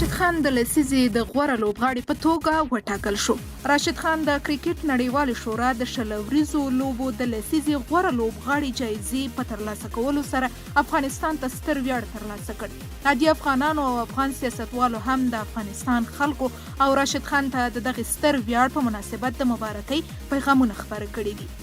راشد خان د لسیزې د غوره لوبغاړي په توګه وټاکل شو. راشد خان د کرکټ نړیوالې شورا د 20 اوریزو لوبو د لسیزې غوره لوبغاړي جایزې په ترلاسه کولو سره افغانستان ته ستر ویاړ ترلاسه کړ. عادي افغانانو او افغان سیاستوالو هم د افغانستان خلکو او راشد خان ته د دغې ستر ویاړ په مناسبت د مبارکۍ پیغامونه خپاره کړي دي.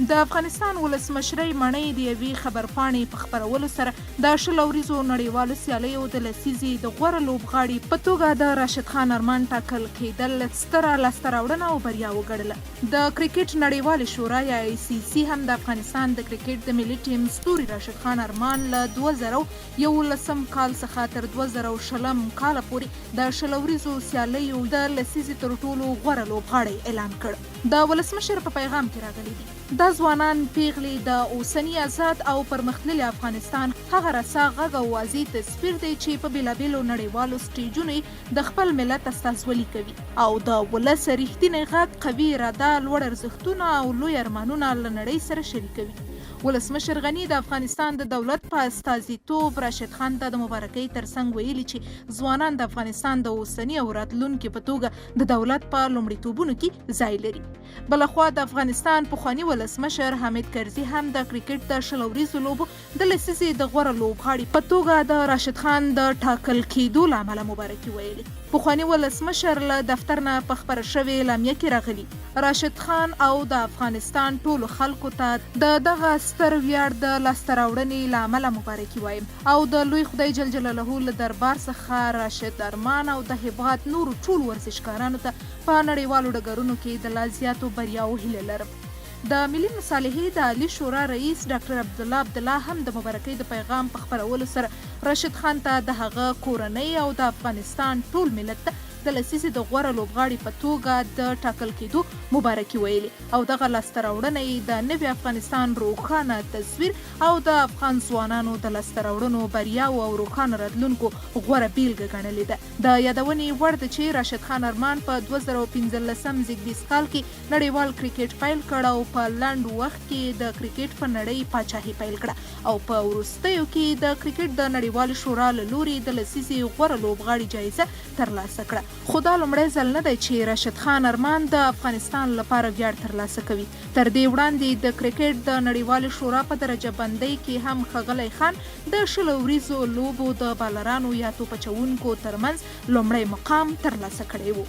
د افغانستان ولسمشرۍ ماڼۍ د یوې خبرپاڼې په خپرولو سره د 20 اوریزو نړیوالو سیالیو د لسیزې د غوره لوبغاړي په توګه د راشد خان ارمان ټاکل کېدل ستره لاسته راوړنه او بریا وګڼله. د کرکټ نړیوالې شورا یا ای سي سي هم د افغانستان د کرکټ د ملي ټیم ستوري راشد خان ارمان له 2011 کال څخه تر 2020 کال پورې د 20 اوریزو سیالیو د لسیزې تر ټولو غوره لوبغاړی اعلان کړ. د ولسمشر په پیغام کې راغلي دي. دا ځوانان پېغلې د اوسني ازاد او پرمختللي افغانستان هغه رسا غږ او واضح تصویر دی چې په بېلابېلو نړیوالو سټېجونو یې د خپل ملت استازولي کوي او د ولس رښتینی غږ، قوي اراده، لوړ ارزښتونه او لوی ارمانونه له نړۍ سره شریکوي. ولسمشر غني د افغانستان د دولت په استازیتوب راشد خان ته د مبارکۍ ترڅنګ ویلي چې ځوانان د افغانستان د اوسني او راتلونکي په توګه د دولت په لومړیتوبونو کې ځای لري. بل خوا د افغانستان پخواني ولسمشر حامد کرزي هم د کرکټ د 20 اوریزو لوبو د لسیزې د غوره لوبغاړي په توګه د راشد خان د ټاکل کېدو له امله مبارکي ویلې. پخواني ولسمشر له دفتر نه په خپره شوې اعلامیه کې راغلي، راشد خان او د افغانستان ټولو خلکو ته د دغه ستر ویاړ د لاسته راوړنې له امله مبارکي وایم. او د لوی خدای جل جلاله له دربار څخه راشد ارمان او د هېواد نورو ټولو ورزشکارانو ته په نړیوالو ډګرونو کې د لا زیاتو بریاوو هیله لرم. د ملي مصالحې د عالي شورا رئیس ډاکټر عبدالله عبدالله هم د مبارکۍ د پیغام په خپرولو سره راشد خان ته د هغه کورنۍ او د افغانستان ټول ملت ته د لسیزې د غوره لوبغاړي په توګه د ټاکل کېدو مبارکي ویلې او دغه لاسته راوړنه یې د نوي افغانستان روښانه تصویر او د افغان ځوانانو د لاسته راوړنو، بریاوو او روښانه راتلونکو غوره بېلګه ګڼلې ده. د یادونې وړ ده چې راشد خان ارمان په 2015 زېږدیز کال کې نړیوال کرکټ پیل کړ او په لنډ وخت کې یې د کرکټ په نړۍ پاچاهي پیل کړه او په وروستیو کې یې د کرکټ د نړیوالې شورا له لوري د لسیزې غوره لوبغاړي جایزه ترلاسه کړه. خو دا لومړی ځل نه دی چې راشد خان ارمان د افغانستان لپاره ویاړ ترلاسه کوي. تر دې وړاندې د کرکټ د نړیوالې شورا په درجه بندۍ کې هم ښاغلی خان د 20 اوریزو لوبو د بالرانو یا توپ اچوونکو ترمنځ لومړی مقام ترلاسه کړی و.